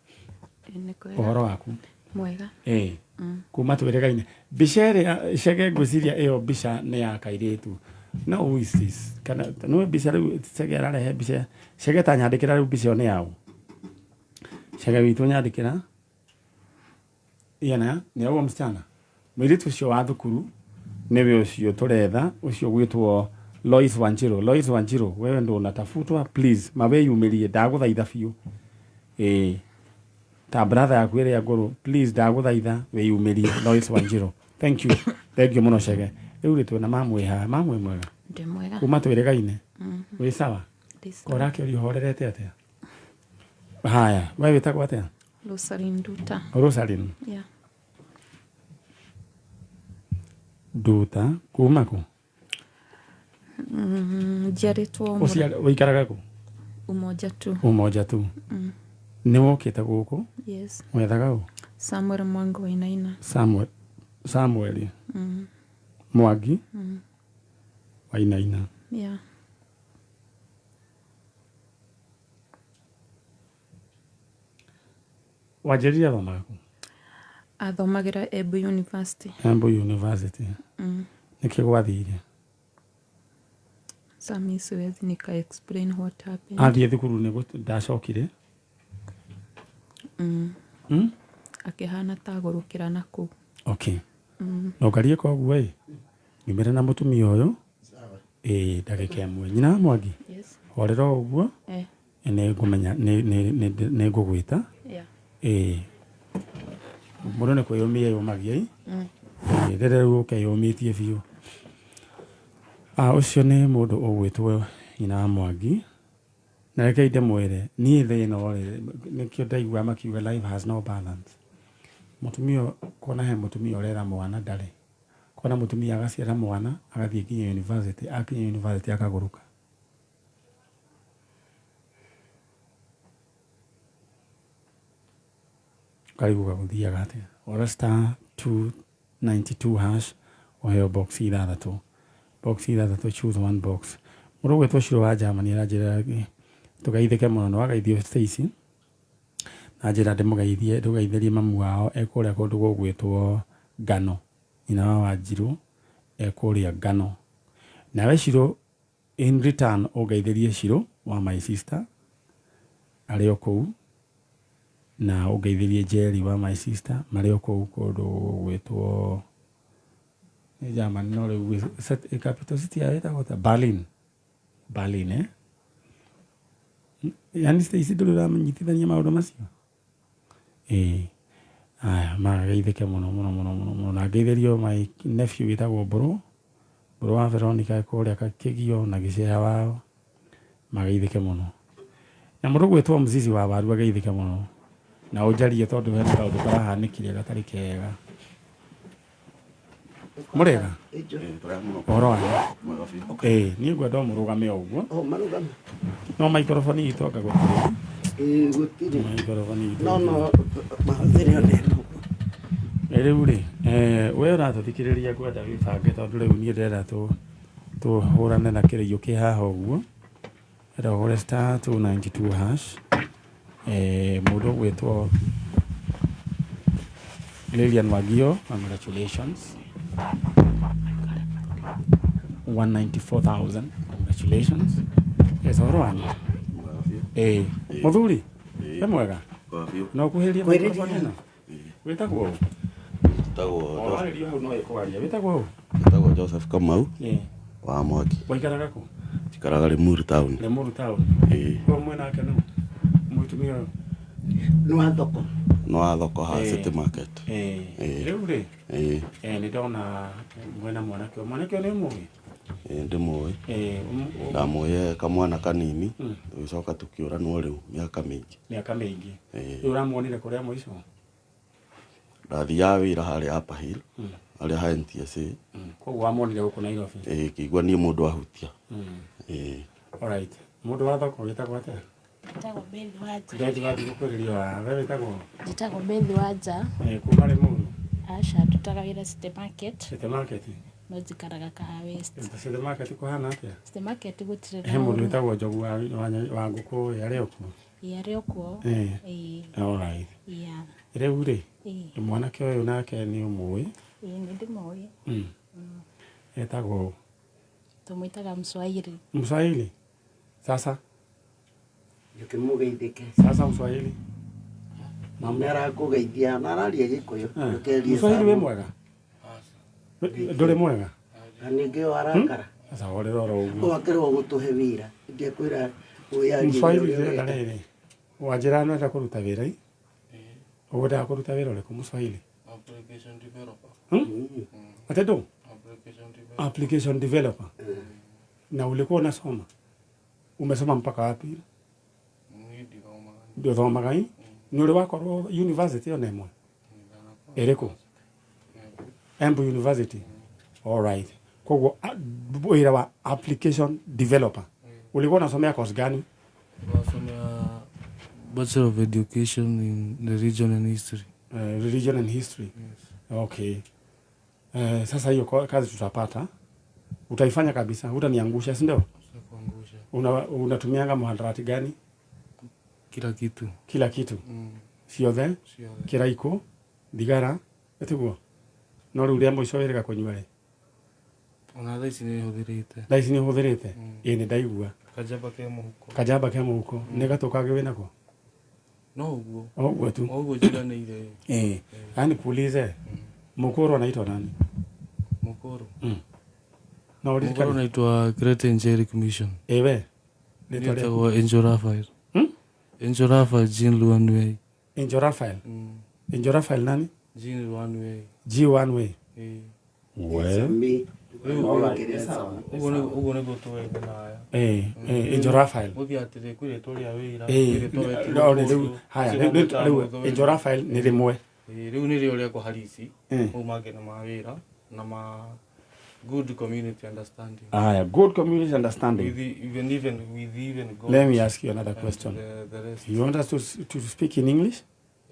Nĩ kwega. Ũhoro waku? Mwega. Ĩĩ. Kuma twĩrĩgaine. Mbica ĩrĩa Chege ngwĩciria ĩyo mbica nĩ ya kairĩtu. No who is this? Kana nĩ mbica rĩu Chege ararehe mbica. Chege ta nyandĩkĩra rĩu mbica ĩyo nĩ yaũ. Chege witũ nyandĩkĩra. Iyana nĩ ũguo msichana. Mũirĩtu ũcio wa thukuru nĩwe ũcio tũretha ũcio gwĩtwo Lois Wanjiru. Lois Wanjiru, wewe ndo unatafutwa, please mawĩyumĩrie ndagũthaitha biũ. Ĩĩ ta brother yaku ĩrĩa ngũrũ, please ndagũthaitha wĩyumĩrie Lois Wanjiru. Thank you. Thank you mũno Chege. Rĩu rĩ twĩna mamwe haha, mamwe mwega. Ndĩ mwega. Kuma twĩrĩgaine. Wĩ sawa? Ndĩ sawa. Ũrakĩũria ũhorerete atĩa? Haya, we wĩtagwo atĩa? Rosaline Nduta. Rosaline. Yeah. Nduta kuma kũ? Njiarĩtwo Ũikaraga kũ? Umoja tu. Umoja tu. Nĩ wokĩte gũkũ? Yes. Wethaga ũ? Samuel Mwangi Wainaina. Samuel. Samuel. Mwangi. Wainaina. Yeah. Wanjĩrire athomaga kũ? Athomagĩra Embu University. Embu University. Nĩkĩ gwathire? Sami siwezi nika explain what happened. Athiĩ thukuru nĩ ndacokire. Akĩhana ta agũrũkĩra na kũu. Okay. No ngarie koguo ĩ nyumĩre na mũtumia ũyũ ĩĩ ndagĩka ĩmwe. Nyina wa Mwangi? Yes. Horera o ũguo Eh. nĩ ngũmenya nĩ ngũgwĩta. Yeah. Ĩĩ mũndũ nĩ kwĩyũmia yũmagia ĩ. Ĩĩ rĩrĩa rĩu ũkeyũmĩtie biũ. Ũcio nĩ mũndũ ũgwĩtwo nyina wa Mwangi. Na rekei ndĩmwĩre niĩ thĩ ĩno rĩ nĩkĩo ndaigua makiuga life has no balance. Mũtumia kuona he mũtumia ũrera mwana ndarĩ. Kuona mũtumia agaciara mwana agathiĩ nginya university, akinya university akagũrũka. Ũkarigwo gũthiaga atĩa. Ora star 292 hash ũheo box ithathatũ. Box ithathatũ, choose one box. Mũndũ ũgwĩtwo Shiro wa Germany aranjĩra tũgeithĩke mũno, nĩ wageithio Stacy. Na njĩra ndĩmũgeithie, ndũgeithĩrie mamu wao e kũrĩa kũndũ gũgwĩtwo Ngano. Nyina wa Wanjirũ e kũrĩa Ngano. Nawe Shiro in return ũngeithĩrie Shiro wa my sister arĩ o kũu, na ũngeithĩrie Jerry wa my sister marĩ o kũu kũndũ gũgwĩtwo nĩ Germany, no rĩu capital city yao ĩtagwo ta Berlin. Berlin eh? Yani Stacy ndũrĩ ũramenyithania maũndũ macio? Ĩĩ. Aya, magageithĩke mũno mũno mũno mũno mũno. Na ngeithĩrio my nephew wĩtagwo Mbũrũ. Mbũrũ wa Veronica kũrĩa Kĩgio na Gĩceha wao. Magageithĩke mũno. Na mũndũ ũgwĩtwo Mzizi wa Waru ageithĩke mũno. Na ũnjarie tondũ hena kaũndũ karahanĩkire gatarĩ kega. Mũrĩega? Ũhoro wanyu? Ĩĩ, niĩ ngwenda o mũrũgame o ũguo. O marũgame. No microphone itũ anga gũtirĩ. Ĩĩ gũtirĩ. Microphone itũ. No mahũthĩre ona ĩno. Rĩu rĩ, we ũratũthikĩrĩria ngwenda wĩbange tondũ rĩu niĩ ndĩrenda tũhũrane na kĩrĩiũ kĩ haha ũguo. Ndĩrenda ũhũre star 292 hash. Mũndũ ũgwĩtwo Lilian Wagio, congratulations. 194,000. Congratulations. Yes, ũhoro wanyu? Ĩĩ. Mũthuri? Wĩ mwega? No ũkuhĩrĩrie microphone ĩno? Wĩtagwo ũ? Warĩrio hau no ĩkwaria. Wĩtagwo ũ? Njĩtagwo Joseph Kamau wa Mwangi. Waikaraga kũ? Njikaraga Limuru town. Limuru town. Ĩĩ. Ũyũ mwena wake nũ? Mũtumia ũyũ? Nĩ wa thoko. Nĩ wa thoko ha City Market. Ĩĩ. Rĩu rĩ? Ĩĩ. Nĩ ndona mwena mwanake ũyũ. Mwanake ũyũ nĩ ũmũĩ? Ĩĩ ndĩmũĩ. Ndamũĩ kamwana kanini tũgĩcoka tũkĩũranwo rĩu mĩaka mĩingĩ. Mĩaka mĩingĩ. Ĩĩ. Rĩu ũramuonire kũrĩa mũico? Ndathiaga wĩra harĩa Upper Hill, harĩa ha NTSA. Koguo wamuonire gũkũ Nairobi? Ĩĩ, ngĩigua niĩ mũndũ ahutia. Ĩĩ. Alright. Mũndũ wa thoko wĩtagwo atĩa? Njĩtagwo Beth Wanja. Beth Wanja gũkwĩrĩrio haha. We wĩtagwo? Njĩtagwo Beth Wanja. Kuma Limuru? Aca, ndutaga wĩra City Market. City Market? No njikaraga Kahawa West. City Market kũhana atĩa? City Market gũtirĩ na He mũndũ ũru. wĩtagwo Njogu wa ngũkũ ĩ, arĩ o kuo? Ĩ, arĩ o kuo. Ĩĩ. Ĩĩ. Alright. Yeah. Rĩu rĩ, Ĩĩ. mwanake ũyũ nake nĩ ũmũĩ? Ĩĩ, nĩ ndĩmũĩ. Etagwo ũ? Tũmwĩtaga Mswahili. Mswahili. Sasa Ndũkĩmũgeithĩke. Sasa Mswahili. Nĩ arakũgeithia na araria Gĩkũyũ. Eh. Ndũkerie Mswahili wĩ Samu. mwega? Ndũrĩ mwega? Na ningĩ ũyũ arakara. Sasa horera oro ũguo. Wakĩrwo gũtũhe wĩra. Ndiakwĩra wĩyarie Mswahili ũrĩa ndĩrenda ũrenda. rĩrĩ. Wanjĩra nĩwenda kũruta wĩra i? Ũgwendaga kũruta wĩra ũrĩkũ Mswahili? Application developer. Hmm? Ate ndo? Application developer. Application developer. Na ulikuwa unasoma? Umesoma mpaka wapi? Niĩ ndithomaga. Ndũthomaga i? Nĩ ũrĩ wakorwo university ona ĩmwe? Ĩrĩkũ? Embu University. All right. Koguo wĩra wa application developer. Ulikuwa unasomea course gani? Wasomea Bachelor of Education in Religion and History. Religion and History. Yes. Okay. Sasa hiyo kazi tutapata. Utaifanya kabisa, hutaniangusha, si ndio? Sitakuangusha. Unatumianga muhadarati gani? Kila kitu. Kila kitu. Mm. Ciothe? Ciothe. Kĩraikũ, thigara, ĩtiguo? No rĩu rĩa mũico wĩrĩga kũnyua rĩ? Ona thaa ici nĩ hũthĩrĩte. Thaa ici nĩ ũhũthĩrĩte? Ĩĩ nĩ ndaigua. Kanjamba ke mũhuko. Kanjamba ke mũhuko. Nĩ gatũ kangĩ wĩnako? No ũguo. O ũguo tu. O ũguo njiganĩire. Eh. Yaani kuulize. Mukuru anaitwa nani? Mukuru. Na Mukuru uririkane. anaitwa Great Angelic Mission. Ewe. Rĩtwa rĩaku? Nĩtagwo Angel Raphael. Hmm? Angel Raphael Jean Luanwei. Angel Raphael. Angel Raphael nani? Jean Luanwei. G one way. Ĩĩ. We. Rĩu Alright. Sawa. Ũguo nĩguo tũwete naya. Eh, eh, Angel Raphael. Gũthiĩ atĩrĩ kwĩ rĩtwa rĩa wĩra. Eh, kwĩ rĩtwa wetirwo no, nĩ rĩu kũndũ, haya, ũcio rĩu mamwĩtaga rĩu mũthũri. Angel Raphael nĩ rĩmwe. Ĩĩ, rĩu nĩrĩo rĩakwa harisi. Eh. Mau mangĩ nĩ ma wĩra na ma good community understanding. Haya, good community understanding. With even even with even God. Let me ask you another and question. The rest. You want us to speak in English?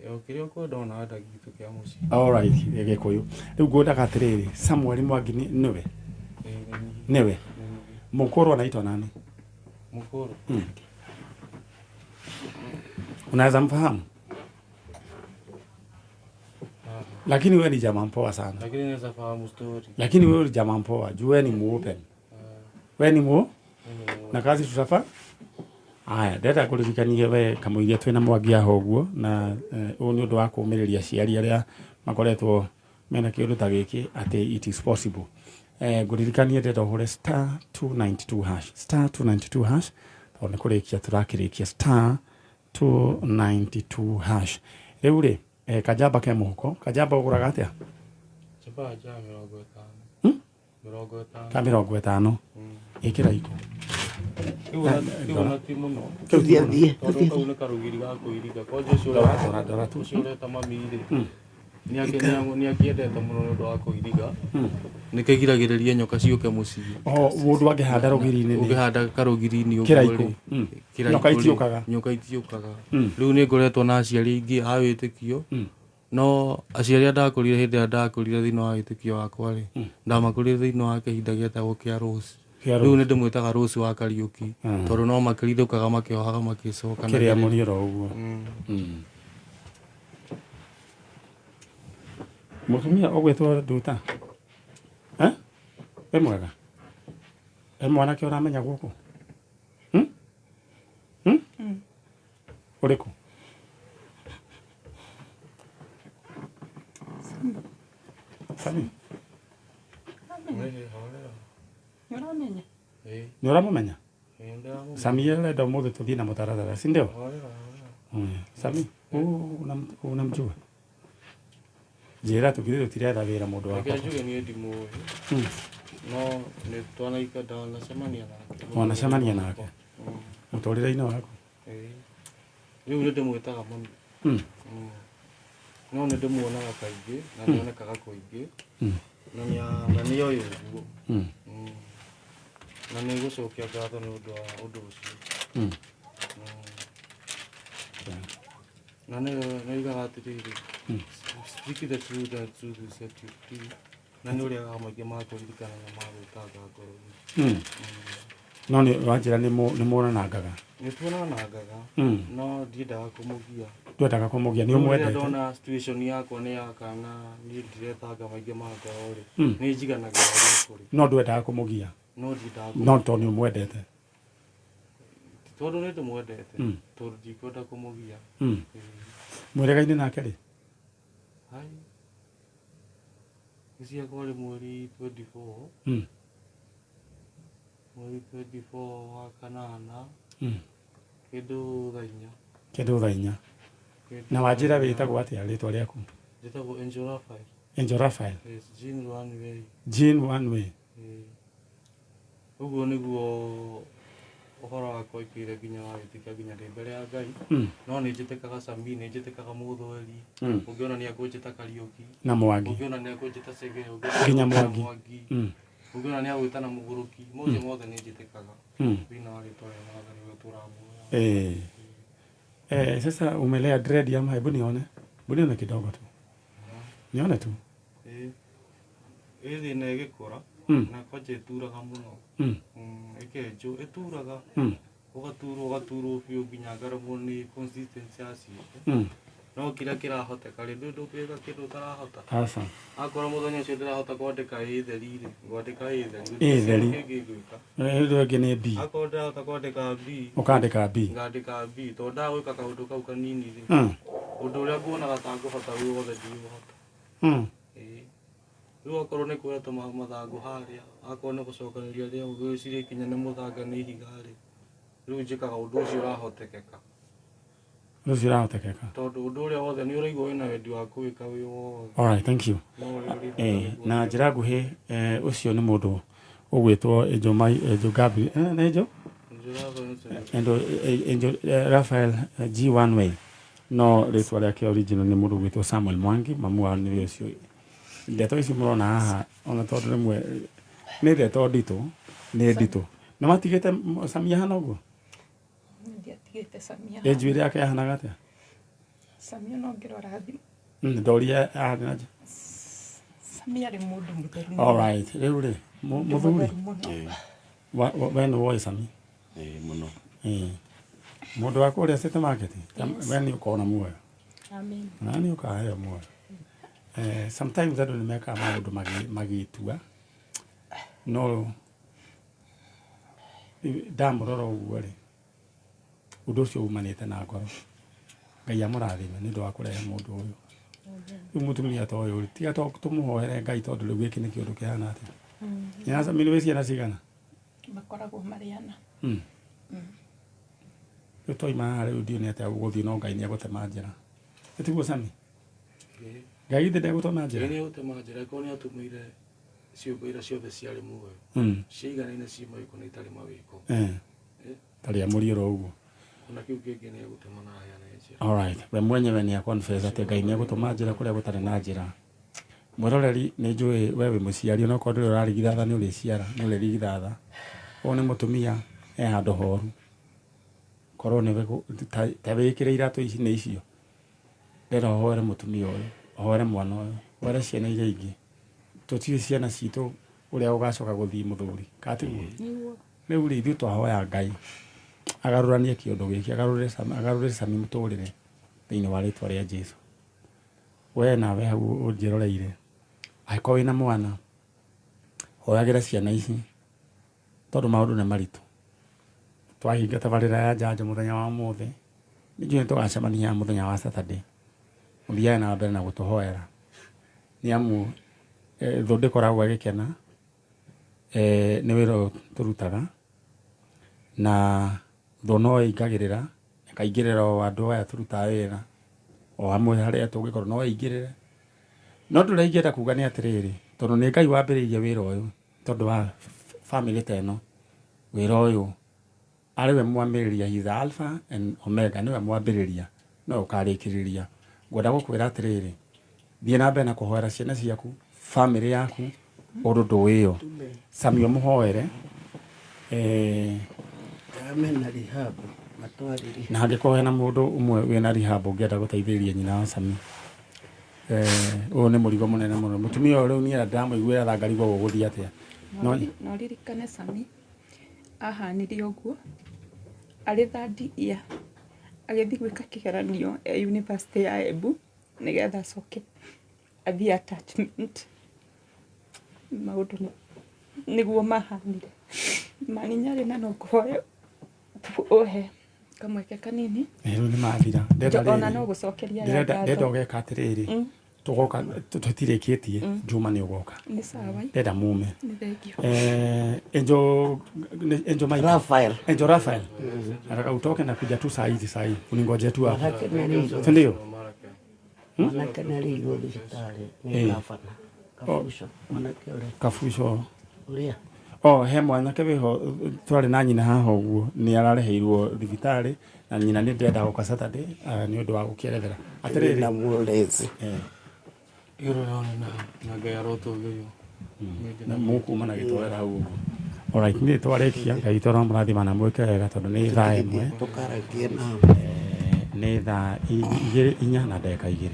Ĩĩ, kĩrĩa ũkwenda ona wenda gitũ kĩa mũciĩ. All right, Gĩkũyũ. Rĩu ngwendaga atĩrĩrĩ, Samuel Mwangi nĩwe? Ĩĩ, nĩ niĩ. Nĩwe? Nĩ niĩ. Mũkũrũ anaitwa nani? Mũkũrũ. Unaweza mfahamu? Lakini wewe ni jamaa mpoa sana. Lakini naweza fahamu story. Lakini wewe ni jamaa mpoa, juu wewe ni muopen. Wewe ni muo? Na kazi tutafa? Aya, ndĩrenda kũririkania we kamũiria twĩna Mwangi haha ũguo na ũyũ nĩ ũndũ wa kũũmĩrĩria aciari arĩa makoretwo mena kĩũndũ ta gĩkĩ atĩ it is possible. Ngũririkanie ndĩrenda ũhũre star 292 hash, star 292 hash tondũ nĩ kũrĩkia tũrakĩrĩkia star 292 hash. Rĩu rĩ, kanjamba ke mũhuko, kanjamba ũgũraga atĩa? Chapaa cha 50. 50. Ka 50. Ĩkĩra iko. Kĩu ona ti mũno. Kĩu ti mũno. Tondũ kau nĩ karũgiri ga kwĩiriga. Kwanja ũcio Ndora, ndora, ndora tu. ũcio ũreta mami rĩ. Nĩ akĩendete mũno nĩ ũndũ wa kũiriga. Nĩ kĩgiragĩrĩria nyoka ciũke mũciĩ. O mũndũ angĩhanda rũgiri-inĩ nĩ- Ũngĩhanda karũgiri-inĩ ũguo Kĩraikũ. rĩ, kĩraikũ Nyoka rĩ, itiũkaga. Nyoka itiũkaga. Rĩu Rĩu nĩ ngoretwo na aciari aingĩ a wĩtĩkio. No aciari arĩa ndakũrire hĩndĩ ĩrĩa ndakũrire thĩinĩ wa wĩtĩkio wakwa rĩ, ndamakũrire thĩinĩ wa kĩhinda gĩetagwo kĩa Rose. Kĩa Rĩu Rose. nĩ ndĩmwĩtaga Rose wa Kariũki tondũ no makĩrithũkaga makĩohaga magĩcokanagĩrĩra. Kĩrĩa mũri oro ũguo. Mũtumia ũgwĩtwo Nduta. Eh? Wĩ mwega? He mwanake ũramenya gũkũ? Hmm? Hmm? Ũrĩkũ? Sami. Nĩũramenya? Nĩ ũramũmenya? Sami arenda ũmũthĩ tũthiĩ na mũtaratara, si ndio? Sami, unamjua? Njĩra tũkithĩ tũtiretha wĩra mũndũ Reke wakwa. njuge niĩ ndimũĩ. No nĩ twanaika ndanacemania nake. Wanacemania nake? Mũtũrĩre-inĩ waku? Ĩĩ. Rĩu nĩ ndĩmwĩtaga mami. No nĩ ndĩmuonaga kaingĩ na nĩonekaga kũingĩ. Na nĩ oĩ ũguo. Na nĩ gũcokia ngatho nĩ ũndũ wa ũndũ ũcio. Na nĩ oigaga atĩrĩrĩ, speak the truth and truth will set you free. Na nĩ ũrĩagaga maingĩ ma kũririkana na ma gwĩtanga ngoro-inĩ. No nĩ wanjĩra nĩ muonanangaga. Nĩ tuonanangaga no ndiendaga kũmũgia. Ndwendaga kũmũgia, nĩ Rĩu rĩrĩa ũmwendete. ndona situation yakwa nĩ ya kana niĩ ndiretanga maingĩ ma ngoro rĩ, nĩ njiganagĩra ũrĩa kũrĩ. No ndwendaga kũmũgia. No ndiendaga No tondũ nĩ ũmwendete. Ti tondũ nĩ ndĩmwendete, tondũ ndikwenda kũmũgia. Ĩĩ. Mwĩregaine nake rĩ? Hai. Ici kwarĩ mweri 24. Mweri 24 wa kanana. Kĩndũ thaa 4. Kĩndũ thaa 4. Kĩndũ Na wanjĩra thaa 4. wĩtagwo atĩa rĩtwa rĩaku? Njĩtagwo Angel Raphael. Angel Raphael. Yes, Jean one way. Jean one way. Ĩĩ. Ũguo nĩguo ũhoro wakwa ũikĩire nginya wa wĩtĩkia nginya ndĩ mbere ya Ngai. No nĩ njĩtĩkaga Sami, nĩ njĩtĩkaga Mũthweri, ũngĩona nĩ ekũnjĩta Kariũki, Na Mwangi. ũngĩona nĩ ekũnjĩta Chege, ũngĩona Nginya nĩ Mwangi. Mwangi, ũngĩona nĩ agwĩta na Mũgũrũki, macio mothe nĩ njĩtĩkaga thĩinĩ wa rĩtwa rĩa Mwathani ũrĩa tũramuoya. Eh. Eh, sasa umelea dread ama hebu nione. Hebu nione kidogo tu. Nione tu. Ĩĩ. Ĩ thĩna ĩgĩkũra na kwanja ĩturaga mũno. Ĩkenjwo ĩturaga ũgaturwo ũgaturwo biũ nginya ngaremwo nĩ consistency ya ciĩko. No kĩrĩa kĩrahoteka rĩ, ndũĩ ndũngĩka kĩndũ ũtarahota. Asa. Akorwo mũthenya ũcio ndĩrahota kwandĩka ĩ theri rĩ, ngwandĩka ĩ theri. Ĩ theri. Kĩngĩ ngwĩka. Ĩyo ĩngĩ nĩ B. Akorwo ndĩrahota kwandĩka B, Ũkandĩka B. ngandĩka B tondũ ndaga gwĩka kaũndũ kau kanini rĩ, ũndũ ũrĩa nguonaga ta ngũhota wĩ wothe ndiũhota. Ĩĩ. Rĩu akorwo nĩ kuoya mathangũ harĩa, akorwo nĩ gũcokanĩria rĩa ũgwĩciria kinya nĩ mũthanga nĩ ihiga rĩ, rĩu njĩkaga ũndũ ũcio ũrahotekeka. Ũndũ ũcio ũrahotekeka. Tondũ ũndũ ũrĩa wothe nĩ ũraigua wĩna wendi wa kũwĩka wĩ wothe. All right, thank you. No ũrĩa ũrĩ Eh, na njĩra nguhĩ ũcio nĩ mũndũ ũgwĩtwo Angel Mai Angel Gabriel nĩ Angel? Angel, Angel Raphael G one way no rĩtwa rĩake original nĩ mũndũ ũgwĩtwo Samuel Mwangi, mamu wao nĩwe ũcio. Ndeto ici mũrona haha ona tondũ rĩmwe nĩ ndeto nditũ, nĩ nditũ. Nĩ watigĩte Sami ahana ũguo? Ndiatigĩte Samia. Ĩ njuĩrĩ yake yahanaga atĩa? Samia no ngĩrora thimũ. Ndoria ahana aje? Samia arĩ mũndũ mũtheru. All right, rĩu rĩ, Mũndũ mũthuri. mũtheru mũno. We nĩ woĩ Sami? Ĩĩ mũno. Ĩĩ. Mũndũ wa kũrĩa City Market, Yes. we nĩ ũkona muoyo. Amen. Na nĩ ũkaheo muoyo. Sometimes andũ nĩ mekaga maũndũ magĩtua, no ndamũrora ũguo rĩ, ũndũ ũcio umanĩte na ngoro. Ngai amũrathime nĩ ũndũ wa kũrehe mũndũ ũyũ. Rĩu mũtumia ta ũyũ rĩ, tiga tũmũhoere Ngai tondũ rĩu gĩkĩ nĩ kĩũndũ kĩhana atĩa. Nyina Sami nĩ wĩ ciana cigana? Makoragwo marĩ ana. Rĩu twauma haha rĩu ndiũĩ nĩ atĩa gũgũthiĩ no Ngai nĩ egũtema njĩra. Ĩ tiguo Sami? Ngai githĩ ndegũtema njĩra? Ngai nĩ egũtema njĩra akorwo nĩ atũmĩire ciũmbe iria ciothe ciarĩ muoyo. Ciiganaine ciĩ mawĩko na itarĩ mawĩko. Tarĩ amũriũro ũguo. Ona kĩu kĩngĩ nĩ egũtema na aheane njĩra. All right. We mwenyewe nĩ aconfess atĩ Ngai nĩ egũtũma njĩra kũrĩa gũtarĩ na njĩra. Mwĩroreri nĩ njũĩ we wĩ mũciari onokorwo ndũrĩ ũrarigithatha nĩ ũrĩciara, nĩ ũrĩrigithatha. Ũyũ nĩ mũtumia e handũ horu. Korwo nĩwe ta wĩkĩre iratũ ici nĩ icio. Ndĩrenda ũhoere mũtumia ũyũ, ũhoere mwana ũyũ, ũhoere ciana iria ingĩ. Tũtiũĩ ciana citũ ũrĩa ũgacoka gũthiĩ mũthuri. Kana tiguo? Nĩguo. Rĩu rĩ, ithuĩ twahoya Ngai agarũranie kĩũndũ gĩkĩ, agarũrĩre Sami mũtũrĩre thĩinĩ wa rĩtwa rĩa Jesũ. We nawe hau ũnjĩroreire, angĩkorwo wĩna mwana, hoyagĩra ciana ici tondũ maũndũ nĩ maritũ. Twahinga tabarĩra ya njanjo mũthenya wa ũmũthĩ, nĩ njũĩ nĩ tũgacemania mũthenya wa Saturday. Mũthiage na mbere na gũtũhoera. Nĩ amu thũ ndĩkoragwo ĩgĩkena, nĩ wĩra ũyũ tũrutaga, na thũ no ĩingagĩrĩra, ĩkaingĩrĩra o andũ aya tũrutaga wĩra, o hamwe harĩa tũngĩkorwo no ĩingĩrĩre. No ũndũ ũrĩa ingĩenda kuga nĩ atĩrĩrĩ, tondũ nĩ Ngai wambĩrĩirie wĩra ũyũ, tondũ wa family ta ĩno, wĩra ũyũ arĩ we mwambĩrĩria, he is Alpha and Omega, nĩwe mwambĩrĩria, nowe ũkarĩkĩrĩria. Ngwenda gũkwĩra atĩrĩrĩ, thiĩ na mbere na kũhoera ciana ciaku, family yaku, ũndũ ndũĩyo. Sami ũmũhoere. Mena rehab matwarĩre. Na hangĩkorwo hena mũndũ ũmwe wĩna rehab ũngĩenda gũteithĩrĩria nyina wa Sami. Ũyũ nĩ mũrigo mũnene mũno. Mũtumia ũyũ rĩu niĩ ndĩramũiguĩra tha ngarigwo gũgũthiĩ atĩa. No ririkane Sami ahanire ũguo arĩ third year agĩthiĩ gwĩka kĩgeranio e university ya Embu nĩgetha acoke athiĩ attachment. Maũndũ nĩguo mahanire. Mani nyarĩ na no ngũhoe ũhe kamweke kanini. Rĩu nĩ mathira. Ndĩrenda Ona rĩrĩ. no gũcokeria Ndĩrenda ngatho. ndĩrenda ũgeka atĩrĩrĩ. Tũgoka tũtirĩkĩtie Juma nĩ ũgoka. Nĩ sawa. Ndĩrenda mume. Nĩ thengio. Angel Angel Mike. Raphael. Angel Raphael. Nataka utoke na kuja tu saa hizi saa hii. Uningoje tu hapo. Mwanake nĩ arĩirwo Si ndio? Mwanake nĩ arĩirwo thibitarĩ nĩ Eh. gabana Kabuco mwanake ũrĩa Kabuco. Ũrĩa O he mwanake wĩho twarĩ na nyina haha ũguo nĩ arareheirwo thibitarĩ na nyina nĩ ndĩrenda gũka Saturday nĩ ũndũ wa gũkĩerethera. Atĩrĩrĩ. Na mũrezi. Igũrũ rĩone na Ngai arotũgĩrio. Na mũkuma na gĩtoera hau ũguo. Alright, nĩ twarĩkia Ngai witũ aramũrathima na mwĩke wega tondũ nĩ thaa 1. Tũkaragie nao. Nĩ thaa 2:04.